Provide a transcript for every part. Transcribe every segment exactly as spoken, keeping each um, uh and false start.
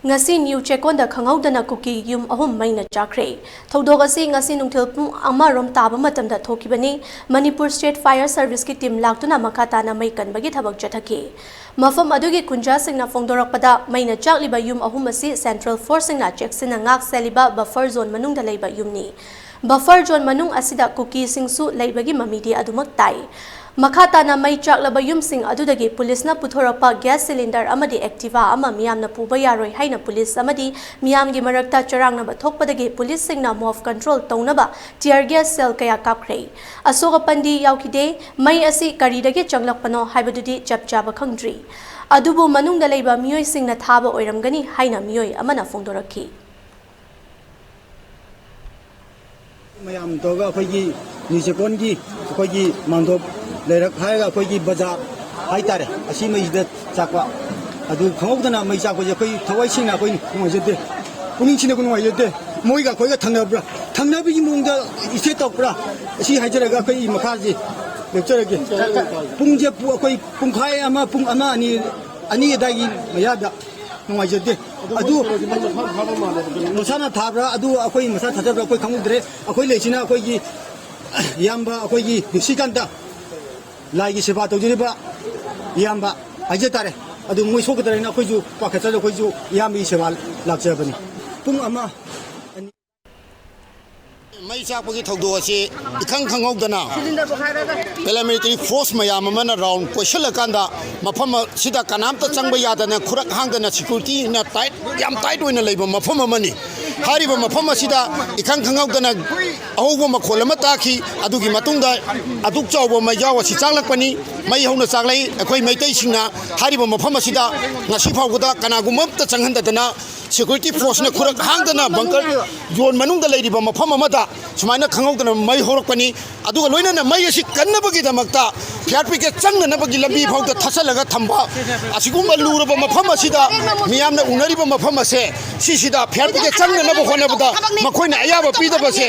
ꯉꯁꯤ ꯅ꯭ꯌꯨ ꯆꯦꯛꯀꯣꯟꯗ ꯈꯪꯍꯧꯗꯅ ꯀꯨꯀꯤ ꯌꯨꯝ ꯑꯍꯨꯝ ꯃꯩꯅ ꯆꯥꯛꯈ꯭ꯔꯦ꯫ ꯊꯧꯗꯣꯛ ꯑꯁꯤ ꯉꯁꯤ ꯅꯨꯡꯊꯤꯜ ꯄꯨꯡ ꯑꯃ ꯔꯣꯝ ꯇꯥꯕ ꯃꯇꯝꯗ ꯊꯣꯛꯈꯤꯕꯅꯤ꯫ ꯃꯅꯤꯄꯨꯔ ꯁ꯭ꯇꯦꯠ ꯐꯥꯌꯔ ꯁꯔꯚꯤꯁꯀꯤ ꯇꯤꯝ ꯂꯥꯛꯇꯨꯅ ꯃꯈꯥ ꯇꯥꯅ ꯃꯩ ꯀꯟꯕꯒꯤ ꯊꯕꯛ ꯆꯠꯊꯈꯤ꯫ ꯃꯐꯝ ꯑꯗꯨꯒꯤ ꯈꯨꯟꯖꯥꯁꯤꯡꯅ ꯐꯣꯡꯗꯣꯔꯛꯄꯗ, ꯃꯩꯅ ꯆꯥꯛꯂꯤꯕ ꯌꯨꯝ ꯑꯍꯨꯝ ꯑꯁꯤ ꯁꯦꯟꯇ꯭ꯔꯦꯜ ꯐꯣꯔꯁꯁꯤꯡꯅ ꯆꯦꯛꯁꯤꯟꯅ ꯉꯥꯛ ꯁꯦꯜꯂꯤꯕ ꯕꯐꯔ ꯖꯣꯟ ꯃꯅꯨꯡꯗ ꯂꯩꯕ ꯌꯨꯝꯅꯤ꯫ ꯕꯐꯔ ꯖꯣꯟ ꯃꯅꯨꯡ ꯑꯁꯤꯗ ꯀꯨꯀꯤꯁꯤꯡꯁꯨ ꯂꯩꯕꯒꯤ ꯃꯃꯤꯗꯤ ꯑꯗꯨꯃꯛ ꯇꯥꯏ꯫ ꯃꯈꯥ ꯇꯥꯅ ꯃꯩ ꯆꯥꯛꯂꯕ ꯌꯨꯝꯁꯤꯡ ꯑꯗꯨꯗꯒꯤ ꯄꯨꯂꯤꯁꯅ ꯄꯨꯊꯣꯔꯛꯄ ꯒ꯭ꯌꯥꯁ ꯁꯤꯂꯤꯟꯗꯔ ꯑꯃꯗꯤ ꯑꯦꯛꯇꯤꯚꯥ ꯑꯃ ꯃꯤꯌꯥꯝꯅ ꯄꯨꯕ ꯌꯥꯔꯣꯏ ꯍꯥꯏꯅ ꯄꯨꯂꯤꯁ ꯑꯃꯗꯤ ꯃꯤꯌꯥꯝꯒꯤ ꯃꯔꯛꯇ ꯆꯔꯥꯡꯅꯕ ꯊꯣꯛꯄꯗꯒꯤ ꯄꯨꯂꯤꯁꯁꯤꯡꯅ ꯃꯣꯕ ꯀꯟꯇ꯭ꯔꯣꯜ ꯇꯧꯅꯕ ꯇꯤꯌꯔ ꯒ꯭ꯌꯥꯁ ꯁꯦꯜ ꯀꯌꯥ ꯀꯥꯞꯈ꯭ꯔꯦ꯫ ꯑꯁꯣꯛ ꯑꯄꯟꯗꯤ ꯌꯥꯎꯈꯤꯗꯦ꯫ ꯃꯩ ꯑꯁꯤ ꯀꯔꯤꯗꯒꯤ ꯆꯪꯂꯛꯄꯅꯣ ꯍꯥꯏꯕꯗꯨꯗꯤ ꯆꯞ ꯆꯥꯕ ꯈꯪꯗ꯭ꯔꯤ꯫ ꯑꯗꯨꯕꯨ ꯃꯅꯨꯡꯗ ꯂꯩꯕ ꯃꯤꯑꯣꯏꯁꯤꯡꯅ ꯊꯥꯕ ꯑꯣꯏꯔꯝꯒꯅꯤ ꯍꯥꯏꯅ ꯃꯤꯑꯣꯏ ꯑꯃꯅ ꯐꯣꯡꯗꯣꯔꯛꯈꯤ꯫ ꯃꯌꯥꯝ ꯇꯧꯔꯒ ꯑꯩꯈꯣꯏꯒꯤ ꯅ꯭ꯌꯨ ꯆꯦꯛꯀꯣꯟꯒꯤ ꯑꯩꯈꯣꯏꯒꯤ ꯃꯥꯡꯗꯣꯞ ꯂꯩꯔꯛ ꯍꯥꯏꯔꯒ ꯑꯩꯈꯣꯏꯒꯤ ꯕꯖꯥꯔ ꯍꯥꯏꯇꯥꯔꯦ, ꯑꯁꯤ ꯃꯩꯁꯤꯗ ꯆꯥꯛꯄ꯫ ꯑꯗꯨ ꯈꯪꯍꯧꯗꯅ ꯃꯩ ꯆꯥꯛꯄꯁꯦ ꯑꯩꯈꯣꯏ ꯊꯋꯥꯏ ꯁꯦꯡꯅ ꯑꯩꯈꯣꯏ ꯅꯨꯡꯉꯥꯏꯖꯗꯦ, ꯄꯨꯛꯅꯤꯡ ꯁꯦꯡꯅ ꯑꯩꯈꯣꯏ ꯅꯨꯡꯉꯥꯏꯖꯗꯦ꯫ ꯃꯣꯏꯒ ꯑꯩꯈꯣꯏꯒ ꯊꯪꯅꯕ꯭ꯔꯥ, ꯊꯪꯅꯕꯒꯤ ꯃꯑꯣꯡꯗ ꯏꯁꯇꯦꯠ ꯇꯧꯔꯛꯄ꯭ꯔꯥ, ꯑꯁꯤ ꯍꯥꯏꯖꯔꯒ ꯑꯩꯈꯣꯏ ꯃꯈꯥꯁꯤ ꯂꯦꯞꯆꯔꯒꯦ꯫ ꯄꯨꯡꯁꯦ ꯄꯨ-, ꯑꯩꯈꯣꯏ ꯄꯨꯡꯈꯥꯏ ꯑꯃ, ꯄꯨꯡ ꯑꯃ, ꯑꯅꯤ, ꯑꯅꯤ ꯑꯗꯥꯏꯒꯤ ꯃꯌꯥꯗ ꯅꯨꯡꯉꯥꯏꯖꯗꯦ꯫ ꯑꯗꯨ ꯃꯁꯥꯅ ꯊꯥꯕ꯭ꯔꯥ, ꯑꯗꯨ ꯑꯩꯈꯣꯏ ꯃꯁꯥ ꯊꯥꯖꯕ꯭ꯔꯥ, ꯑꯩꯈꯣꯏ ꯈꯪꯍꯧꯗ꯭ꯔꯦ꯫ ꯑꯩꯈꯣꯏ ꯂꯩꯁꯤꯅ ꯑꯩꯈꯣꯏꯒꯤ ꯏꯌꯥꯝꯕ ꯑꯩꯈꯣꯏꯒꯤ ꯅꯤꯁꯤꯀꯥꯟꯇ, ꯂꯥꯏꯒꯤ ꯁꯦꯕꯥ ꯇꯧꯖꯔꯤꯕ ꯏꯌꯥꯝꯕ ꯍꯥꯏꯖ ꯇꯥꯔꯦ꯫ ꯑꯗꯨ ꯃꯣꯏ ꯁꯣꯛꯀꯗ꯭ꯔꯥ ꯍꯥꯏꯅ ꯑꯩꯈꯣꯏꯁꯨ ꯄꯥꯈꯠꯆꯗꯅ ꯑꯩꯈꯣꯏꯁꯨ ꯏꯌꯥꯝꯕꯒꯤ ꯁꯦꯕꯥ ꯂꯥꯛꯆꯕꯅꯤ꯫ ꯄꯨꯡ ꯑꯃ, ꯑꯅꯤ꯫ ꯃꯩ ꯆꯥꯛꯄꯒꯤ ꯊꯧꯗꯣꯛ ꯑꯁꯤ ꯏꯈꯪ ꯈꯪꯍꯧꯗꯅ ꯄꯦꯔꯥꯃꯤꯂꯤꯇꯔꯤ ꯐꯣꯔꯁ ꯃꯌꯥꯝ ꯑꯃꯅ ꯔꯥꯎꯟ ꯀꯣꯏꯁꯤꯜꯂꯀꯥꯟꯗ ꯃꯐꯝ ꯑꯁꯤꯗ ꯀꯅꯥꯝꯇ ꯆꯪꯕ ꯌꯥꯗꯅ ꯈꯨꯔꯛ ꯍꯥꯡꯗꯅ ꯁꯦꯀ꯭ꯌꯨꯔꯤꯇꯤꯅ ꯇꯥꯏꯠ, ꯌꯥꯝ ꯇꯥꯏꯠ ꯑꯣꯏꯅ ꯂꯩꯕ ꯃꯐꯝ ꯑꯃꯅꯤ꯫ ꯍꯥꯏꯔꯤꯕ ꯃꯐꯝ ꯑꯁꯤꯗ ꯏꯈꯪ ꯈꯪꯍꯧꯗꯅ ꯑꯍꯧꯕ ꯃꯈꯣꯜ ꯑꯃ ꯇꯥꯈꯤ꯫ ꯑꯗꯨꯒꯤ ꯃꯇꯨꯡꯗ ꯑꯗꯨꯛ ꯆꯥꯎꯕ ꯃꯩꯖꯥꯎ ꯑꯁꯤ ꯆꯥꯛꯂꯛꯄꯅꯤ꯫ ꯃꯩ ꯍꯧꯅ ꯆꯥꯛꯂꯛꯏ꯫ ꯑꯩꯈꯣꯏ ꯃꯩꯇꯩꯁꯤꯡꯅ ꯍꯥꯏꯔꯤꯕ ꯃꯐꯝ ꯑꯁꯤꯗ ꯉꯁꯤ ꯐꯥꯎꯕꯗ ꯀꯅꯥꯒꯨꯝꯕ ꯑꯃꯠꯇ ꯆꯪꯍꯟꯗꯗꯅ ꯁꯦꯀ꯭ꯌꯨꯔꯤꯇꯤ ꯐꯣꯔꯁꯅ ꯈꯨꯔꯛ ꯍꯥꯡꯗꯅ ꯕꯪꯀꯔ ꯌꯣꯟ ꯃꯅꯨꯡꯗ ꯂꯩꯔꯤꯕ ꯃꯐꯝ ꯑꯃꯗ ꯁꯨꯃꯥꯏꯅ ꯈꯪꯍꯧꯗꯅ ꯃꯩ ꯍꯧꯔꯛꯄꯅꯤ꯫ ꯑꯗꯨꯒ ꯂꯣꯏꯅꯅ ꯃꯩ ꯑꯁꯤ ꯀꯟꯅꯕꯒꯤꯗꯃꯛꯇ ꯐꯥꯌꯔ ꯕ꯭ꯔꯤꯒꯦꯗ ꯆꯪꯅꯅꯕꯒꯤ ꯂꯝꯕꯤ ꯐꯥꯎꯗ ꯊꯠꯆꯜꯂꯒ ꯊꯝꯕ, ꯑꯁꯤꯒꯨꯝꯕ ꯂꯨꯔꯕ ꯃꯐꯝ ꯑꯁꯤꯗ ꯃꯤꯌꯥꯝꯅ ꯎꯅꯔꯤꯕ ꯃꯐꯝ ꯑꯁꯦ, ꯁꯤꯁꯤꯗ ꯐꯥꯌꯔ ꯕ꯭ꯔꯤꯒꯦꯗ ꯆꯪꯅꯅꯕ ꯍꯣꯠꯅꯕꯗ ꯃꯈꯣꯏꯅ ꯑꯌꯥꯕ ꯄꯤꯗꯕꯁꯦ,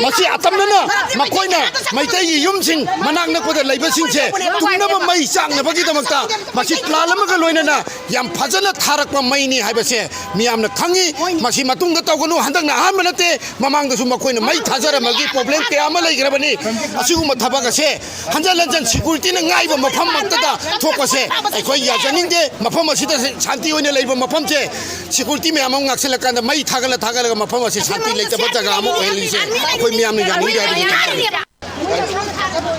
ꯃꯁꯤ ꯑꯇꯝꯅꯅ ꯃꯈꯣꯏꯅ ꯃꯩꯇꯩꯒꯤ ꯌꯨꯝꯁꯤꯡ ꯃꯅꯥꯛ ꯅꯛꯄꯗ ꯂꯩꯕꯁꯤꯡꯁꯦ ꯇꯨꯝꯅꯕ ꯃꯩ ꯆꯥꯛꯅꯕꯒꯤꯗꯃꯛꯇ ꯃꯁꯤ ꯄ꯭ꯂꯥꯟ ꯑꯃꯒ ꯂꯣꯏꯅꯅ ꯌꯥꯝ ꯐꯖꯅ ꯊꯥꯔꯛꯄ ꯃꯩꯅꯤ ꯍꯥꯏꯕꯁꯦ ꯃꯤꯌꯥꯝꯅ ꯈꯪꯉꯤ꯫ ꯃꯁꯤ ꯃꯇꯨꯡꯗ ꯇꯧꯒꯅꯨ, ꯍꯟꯗꯛꯅ ꯑꯍꯥꯟꯕ ꯅꯠꯇꯦ, ꯃꯃꯥꯡꯗꯁꯨ ꯃꯈꯣꯏꯅ ꯃꯩ ꯊꯥꯖꯔꯝꯕꯒꯤ ꯄ꯭ꯔꯣꯕ꯭ꯂꯦꯝ ꯀꯌꯥ ꯑꯃ ꯂꯩꯈ꯭ꯔꯕꯅꯤ꯫ ꯑꯁꯤꯒꯨꯝꯕ ꯊꯕꯛ ꯑꯁꯦ ꯍꯟꯖꯟ ꯍꯟꯖꯟ ꯁꯦꯀ꯭ꯌꯨꯔꯤꯇꯤꯅ ꯉꯥꯏꯕ ꯃꯐꯝ ꯃꯛꯇꯗ ꯊꯣꯛꯄꯁꯦ ꯑꯩꯈꯣꯏ ꯌꯥꯖꯅꯤꯡꯗꯦ꯫ ꯃꯐꯝ ꯑꯁꯤꯗ ꯁꯥꯟꯇꯤ ꯑꯣꯏꯅ ꯂꯩꯕ ꯃꯐꯝꯁꯦ ꯁꯦꯀ꯭ꯌꯨꯔꯤꯇꯤ ꯃꯌꯥꯝ ꯑꯃ ꯉꯥꯛꯁꯤꯜꯂꯀꯥꯟꯗ ꯃꯩ ꯊꯥꯒꯠꯂ ꯊꯥꯒꯠꯂꯒ ꯃꯐꯝ ꯑꯁꯤ ꯁꯥꯟꯇꯤ ꯂꯩꯇꯕ ꯖꯒꯥ ꯑꯃ ꯑꯣꯏꯍꯜꯂꯤꯁꯦ ꯑꯩꯈꯣꯏ ꯃꯤꯌꯥꯝꯅ ꯌꯥꯅꯤꯡꯗꯦ ꯍꯥꯏꯕꯒꯤ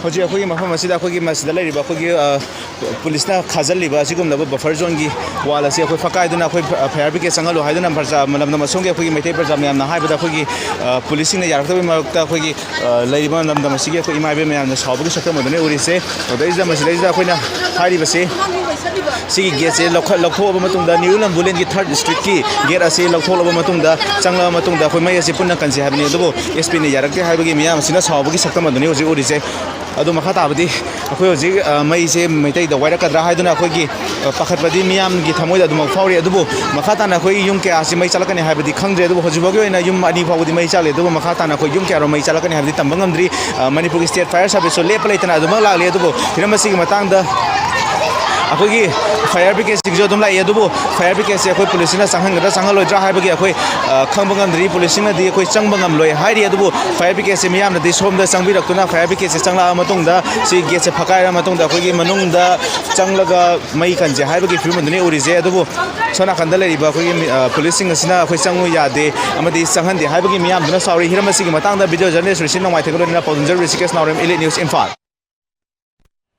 ꯍꯧꯖꯤꯛ ꯑꯩꯈꯣꯏꯒꯤ ꯃꯐꯝ ꯑꯁꯤꯗ ꯑꯩꯈꯣꯏꯒꯤ ꯃꯁꯤꯗ ꯂꯩꯔꯤꯕ ꯑꯩꯈꯣꯏꯒꯤ, ꯑ, ꯄꯨꯂꯤꯁꯅ ꯈꯥꯖꯤꯜꯂꯤꯕ ꯑꯁꯤꯒꯨꯝꯂꯕ ꯕꯐꯔ ꯖꯣꯟꯒꯤ ꯋꯥꯜ ꯑꯁꯤ ꯑꯩꯈꯣꯏ ꯐꯛꯀꯥꯏꯗꯨꯅ ꯑꯩꯈꯣꯏ ꯐ-, ꯐꯥꯌꯔ ꯕ꯭ꯔꯤꯒꯦꯗ ꯆꯪꯍꯜꯂꯨ ꯍꯥꯏꯗꯨꯅ ꯄ꯭ꯔꯖꯥ, ꯂꯝꯗꯝ ꯑꯁꯣꯝꯒꯤ ꯑꯩꯈꯣꯏꯒꯤ ꯃꯩꯇꯩ ꯄ꯭ꯔꯖꯥ ꯃꯌꯥꯝꯅ ꯍꯥꯏꯕꯗ ꯑꯩꯈꯣꯏꯒꯤ, ꯑ, ꯄꯨꯂꯤꯁꯁꯤꯡꯅ ꯌꯥꯔꯛꯇꯕꯒꯤ ꯃꯔꯛꯇ ꯑꯩꯈꯣꯏꯒꯤ, ꯑ, ꯂꯩꯔꯤꯕ ꯂꯝꯗꯝ ꯑꯁꯤꯒꯤ ꯑꯩꯈꯣꯏ ꯏꯃꯥ ꯏꯕꯦꯟ ꯃꯌꯥꯝꯅ ꯁꯥꯎꯕꯒꯤ ꯁꯛꯇꯝ ꯑꯗꯨꯅꯤ ꯎꯔꯤꯁꯦ꯫ ꯑꯗꯩꯁꯤꯗ ꯃꯁꯤꯗꯩꯁꯤꯗ ꯑꯩꯈꯣꯏꯅ ꯍꯥꯏꯔꯤꯕꯁꯤ ꯁꯤꯒꯤ ꯒꯦꯠꯁꯦ ꯂꯧꯈꯠ-, ꯂꯧꯊꯣꯛꯑꯕ ꯃꯇꯨꯡꯗ ꯅ꯭ꯌꯨ ꯂꯝꯕꯨꯂꯦꯟꯒꯤ ꯊꯥꯔꯠ ꯁ꯭ꯇ꯭ꯔꯤꯠꯀꯤ ꯒꯦꯠ ꯑꯁꯤ ꯂꯧꯊꯣꯛꯂꯕ ꯃꯇꯨꯡꯗ, ꯆꯪꯂꯕ ꯃꯇꯨꯡꯗ ꯑꯩꯈꯣꯏ ꯃꯩ ꯑꯁꯤ ꯄꯨꯟꯅ ꯀꯟꯁꯤ ꯍꯥꯏꯕꯅꯤ꯫ ꯑꯗꯨꯕꯨ ꯑꯦꯁ ꯄꯤꯅ ꯌꯥꯔꯛꯇꯦ ꯍꯥꯏꯕꯒꯤ ꯃꯤꯌꯥꯝ ꯑꯁꯤꯅ ꯁꯥꯎꯕꯒꯤ ꯁꯛꯇꯝ ꯑꯗꯨꯅꯤ ꯍꯧꯖꯤꯛ ꯎꯔꯤꯁꯦ꯫ ꯑꯗꯨ ꯃꯈꯥ ꯇꯥꯕꯗꯤ ꯑꯩꯈꯣꯏ ꯍꯧꯖꯤꯛ, ꯑ, ꯃꯩꯁꯦ ꯃꯩꯇꯩꯗ ꯋꯥꯏꯔꯛꯀꯗ꯭ꯔꯥ ꯍꯥꯏꯗꯨꯅ ꯑꯩꯈꯣꯏꯒꯤ, ꯑ, ꯄꯥꯈꯠꯄꯗꯤ ꯃꯤꯌꯥꯝꯒꯤ ꯊꯃꯣꯏꯗ ꯑꯗꯨꯃꯛ ꯐꯥꯎꯔꯤ꯫ ꯑꯗꯨꯕꯨ ꯃꯈꯥ ꯇꯥꯅ ꯑꯩꯈꯣꯏ ꯌꯨꯝ ꯀꯌꯥꯁꯤ ꯃꯩ ꯆꯠꯂꯛꯀꯅꯤ ꯍꯥꯏꯕꯗꯤ ꯈꯪꯗ꯭ꯔꯦ꯫ ꯑꯗꯨꯕꯨ ꯍꯧꯖꯤꯛ ꯐꯥꯎꯒꯤ ꯑꯣꯏꯅ ꯌꯨꯝ ꯑꯅꯤ ꯐꯥꯎꯕꯗꯤ ꯃꯩ ꯆꯥꯛꯂꯤ꯫ ꯑꯗꯨꯕꯨ ꯃꯈꯥ ꯇꯥꯅ ꯑꯩꯈꯣꯏ ꯌꯨꯝ ꯀꯌꯥꯔꯣꯝ ꯃꯩ ꯆꯠꯂꯛꯀꯅꯤ ꯍꯥꯏꯕꯗꯤ ꯇꯝꯕ ꯉꯝꯗ꯭ꯔꯤ꯫ ꯑ, ꯃꯅꯤꯄꯨꯔꯒꯤ ꯁ꯭ꯇꯦꯠ ꯐꯥꯌꯔ ꯁꯥꯔꯚꯤꯁꯁꯨ ꯂꯦꯞꯄ ꯂꯩꯇꯅ ꯑꯗꯨꯃꯛ ꯂꯥꯛꯂꯤ꯫ ꯑꯗꯨꯕꯨ ꯍꯤꯔꯝ ꯑꯁꯤꯒꯤ ꯃꯇꯥꯡꯗ ꯑꯩꯈꯣꯏꯒꯤ ꯐꯥꯌꯔ ꯕ꯭ꯔꯤꯒꯦꯗꯁꯤꯡꯁꯨ ꯑꯗꯨꯝ ꯂꯥꯛꯏ꯫ ꯑꯗꯨꯕꯨ ꯐꯥꯌꯔ ꯕ꯭ꯔꯤꯒꯦꯗꯁꯦ ꯑꯩꯈꯣꯏ ꯄꯨꯂꯤꯁꯁꯤꯡꯅ ꯆꯪꯍꯟꯒꯗ꯭ꯔꯥ ꯆꯪꯍꯜꯂꯣꯏꯗ꯭ꯔꯥ ꯍꯥꯏꯕꯒꯤ ꯑꯩꯈꯣꯏ, ꯑ, ꯈꯪꯕ ꯉꯝꯗ꯭ꯔꯤ꯫ ꯄꯨꯂꯤꯁꯁꯤꯡꯅꯗꯤ ꯑꯩꯈꯣꯏ ꯆꯪꯕ ꯉꯝꯂꯣꯏ ꯍꯥꯏꯔꯤ꯫ ꯑꯗꯨꯕꯨ ꯐꯥꯌꯔ ꯕ꯭ꯔꯤꯒꯦꯗꯁꯦ ꯃꯤꯌꯥꯝꯅꯗꯤ ꯁꯣꯝꯗ ꯆꯪꯕꯤꯔꯛꯇꯨꯅ ꯐꯥꯌꯔ ꯕ꯭ꯔꯤꯒꯦꯗꯁꯦ ꯆꯪꯂꯛꯑ ꯃꯇꯨꯡꯗ ꯁꯤ ꯒꯦꯠꯁꯦ ꯐꯛꯀꯥꯏꯔ ꯃꯇꯨꯡꯗ ꯑꯩꯈꯣꯏꯒꯤ ꯃꯅꯨꯡꯗ ꯆꯪꯂꯒ ꯃꯩ ꯀꯟꯁꯦ ꯍꯥꯏꯕꯒꯤ ꯐꯤꯕꯝ ꯑꯗꯨꯅꯤ ꯎꯔꯤꯁꯦ꯫ ꯑꯗꯨꯕꯨ ꯁꯣꯝ ꯅꯥꯀꯟꯗ ꯂꯩꯔꯤꯕ ꯑꯩꯈꯣꯏꯒꯤ ꯃꯤ-, ꯑ, ꯄꯨꯂꯤꯁꯁꯤꯡ ꯑꯁꯤꯅ ꯑꯩꯈꯣꯏ ꯆꯪꯉꯨ ꯌꯥꯗꯦ ꯑꯃꯗꯤ ꯆꯪꯍꯟꯗꯦ ꯍꯥꯏꯕꯒꯤ ꯃꯤꯌꯥꯝꯗꯨꯅ ꯁꯥꯎꯔꯤ꯫ ꯍꯤꯔꯝ ꯑꯁꯤꯒꯤ ꯃꯇꯥꯡꯗ ꯚꯤꯗꯤꯑꯣ ꯖꯔꯅꯦꯂꯤꯁ ꯔꯤꯁꯤ ꯅꯣꯡꯃꯥꯏꯊꯦꯝꯒ ꯂꯣꯏꯅꯅ ꯄꯥꯎꯗꯝꯖꯔ ꯔꯤꯁꯤꯀꯦꯁ ꯅꯥꯎꯔꯦꯝ, ꯏꯂꯤꯠ ꯅ꯭ꯌꯨꯁ, ꯏꯝꯐꯥꯜ꯫